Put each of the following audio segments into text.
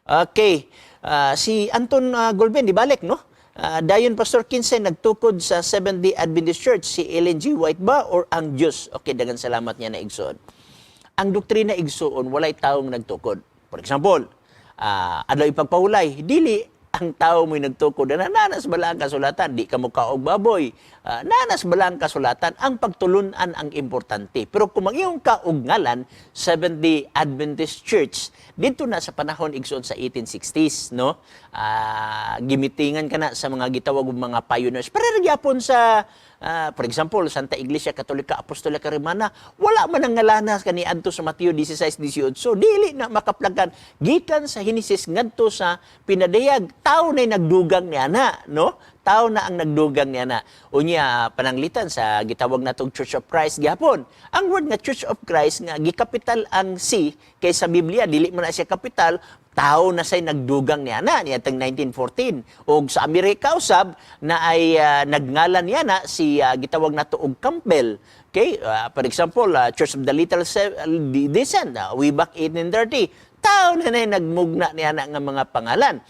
Okay. Si Anton Golben, di balik, no? Dayon, Pastor, kinsay nagtukod sa Seventh-day Adventist Church, si Ellen G. White ba or ang Diyos? Okay, daghang salamat niya na, igsoon. Ang doktrina, igsoon, walay taong nagtukod. For example, adlaw ipagpahulay, dili ang tao mo'y nagtukod na naa na sa balaang kasulatan, di ka mokaon og baboy. Naa na sa balaang kasulatan, ang pagtulunan ang importante. Pero kung mag-ingon ka og ngalan, Seventh-day Adventist Church, dito na sa panahon, igsoon, sa 1860s, no? Gimitingan ka na sa mga gitawag og mga pioneers. Pero gyapon sa for example, Santa Iglesia Katolika Apostolika Romana, wala man ang ngalana kaniadto sa Mateo 16:18. Dili na makaplagan gikan sa Henesis ngadto sa Pinadayag, tao na nagdugang niya na, no? Tao na ang nagdugang niya na. Unya, pananglitan sa gitawag natong Church of Christ gihapon. Ang word nga Church of Christ nga gikapital ang C kay sa Biblia dili man na siya kapital, tao na say nagdugang niya na niadtong 1914. Og sa Amerika usab na ay nagngalan niya na si gitawag nato og Campbell. Okay, for example, Church of the Little Descent, way back 1830, tao na na nagmugna niya na nga mga pangalan.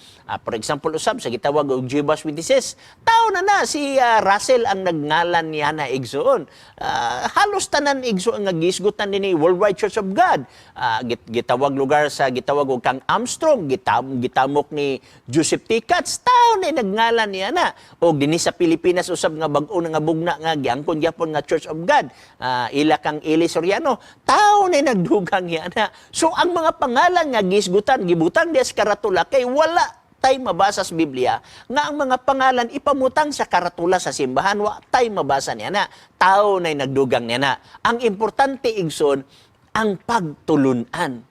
For example, usab sa gitawag og Jehovah's Witnesses, tao na na si Russell ang nagngalan niya na, igsoon. Halos tanan, igsoon, nga gisgutan dinhi Worldwide Church of God. Gitawag lugar sa gitawag og kang Armstrong, gitamok ni Joseph T. Katz, tao na nagngalan niya na. Og dinhi sa Pilipinas usab nga bag-o na nga bugna nga giangkon gyapon nga Church of God. Ila kang Eli Soriano, tao na nagdugang niya na. So ang mga pangalan nga gisgutan gibutang diya sa karatula kay wala tay mabasa sa Biblia nga ang mga pangalan ipamutang sa karatula sa simbahan, wa tay mabasa niya na. Tao na nagdugang niya na. Ang importante, igsoon, ang pagtulunan.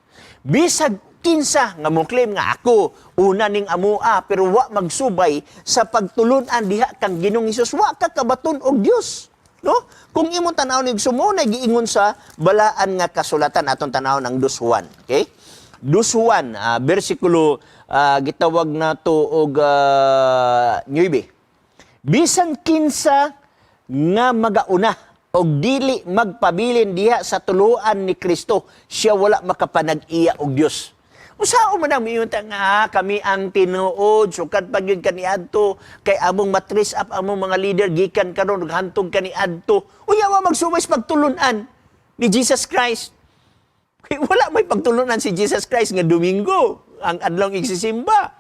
Bisag kinsa nga mo-claim nga ako una ning amua pero wa magsubay sa pagtulunan diha kang Ginoong Hesus, wa ka kabaton og Dios, no? Kung imong tan-awon, igsoon, mo na giingon sa balaan nga kasulatan, atong tan-awon ang 2 Juan, okay? 2 Juan, bersikulo gitawag nato og 9. Bisan kinsa nga magauna og dili magpabilin diha sa tuluan ni Kristo, siya wala makapanag-iya og Dios. Unsaon man ang miingon ta nga "Ah, kami ang tinuod, sukad pa gyud kaniadto kay among matrace up among mga leader gikan karon ug hantog kaniadto"? Unya wa magsubay sa pagtulunan ni Jesus Christ. Kay wala may pagtulunan si Jesus Christ nga Domingo ang adlawng igsisimba.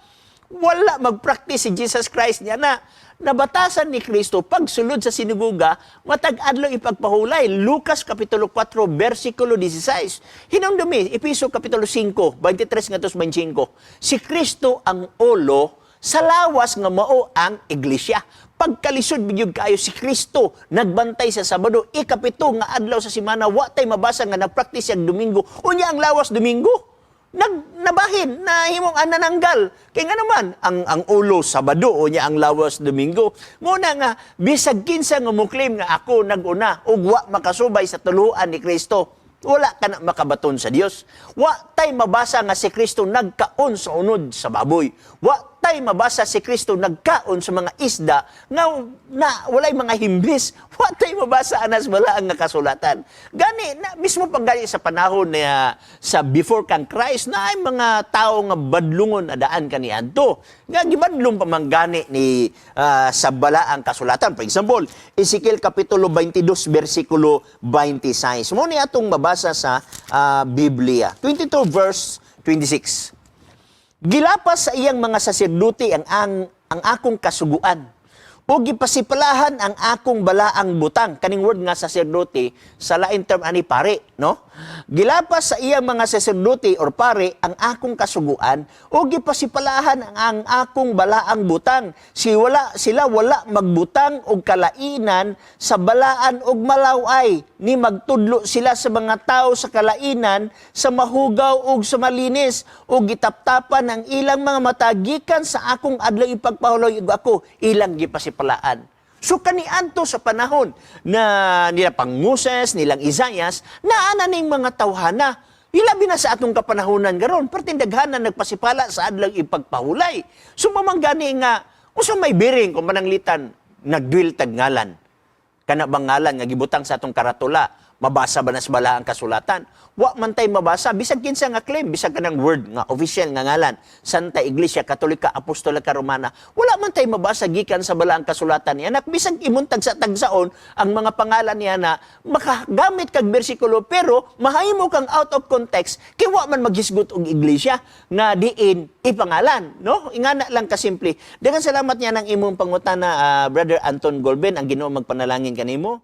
Wala magpractice si Jesus Christ niya na nabatasan ni Kristo pagsulod sa sinagoga matag adlaw ipagpahulay, Lucas kapitulo 4 bersikulo 16. Hinumdumi Efeso kapitulo 5 23 ngadto sa 25. Si Kristo ang ulo sa lawas nga mao ang iglesia. Pagkalisod bigyog kaayo si Kristo nagbantay sa Sabado, ikapito nga adlaw sa semana, wa tay mabasa nga nagpractice siyang Domingo. Unya ang lawas Domingo nag nabahin na himong anananggal kay nga naman ang ulo Sabado, unya ang lawas Domingo. Mo na nga bisag kinsa nga mo-claim nga ako naguna ug wa makasubay sa tuluan ni Kristo, wala ka na makabaton sa Dios. Wa tay mabasa nga si Kristo nagkaon sa unod sa baboy. Wa tay mabasa si Kristo nagkaon sa mga isda nga na walay mga himbis. Wa tay mabasa anas wala ang nga kasulatan. Gani na mismo pag gani sa panahon na sa before kang Christ na ay mga tao nga badlungon na daan kaniadto. Nga gibadlong pa man gani ni sa balaang kasulatan. For example, Ezekiel kapitulo 22 bersikulo 26. Mo ni atong mabasa sa Biblia. 22 verse 26. Gilapas sa iyang mga saserdote ang akong kasuguan o gipasipalahan ang akong balaang butang. Kaning word nga saserdote, sa lain term ani pare, no? Gilapas sa iyang mga saserdote or pare ang akong kasuguan o gipasipalahan ang akong balaang butang. Si wala sila wala magbutang og kalainan sa balaan og malaway ni magtudlo sila sa mga tao sa kalainan sa mahugaw ug sa malinis ug gitaptapan ang ilang mga mata gikan sa akong adlaw ipagpahuloy ug ako ilang gipasipalaan. So kaniadto sa panahon na nila pang Moses, nilang Isaias, naa ning mga tawhana. Ilabi na sa atong kapanahonan karon, perting daghanan nagpasipala sa adlaw ipagpahulay. So mamanggani nga usa may biring kung pananglitan nagdwil tag ngalan. Kana bang ngalan nga gibutang sa atong karatula, Mabasa ba na sa balaang kasulatan? Wa man tay mabasa bisag kinsa nga claim, bisag kanang word nga official nga ngalan, Santa Iglesia Katolika Apostolika Romana. Wala man tay mabasa gikan sa balaang kasulatan niya. Nak bisag imuntag sa tagsaon ang mga pangalan niya na makagamit kag bersikulo, pero mahimo kang out of context kay wa man maghisgot og iglesia nga diin ipangalan, no? Ingana lang kasimple. Daghang salamat niya ng imong pangutana, Brother Anton Golben. Ang Ginoo magpanalangin kanimo.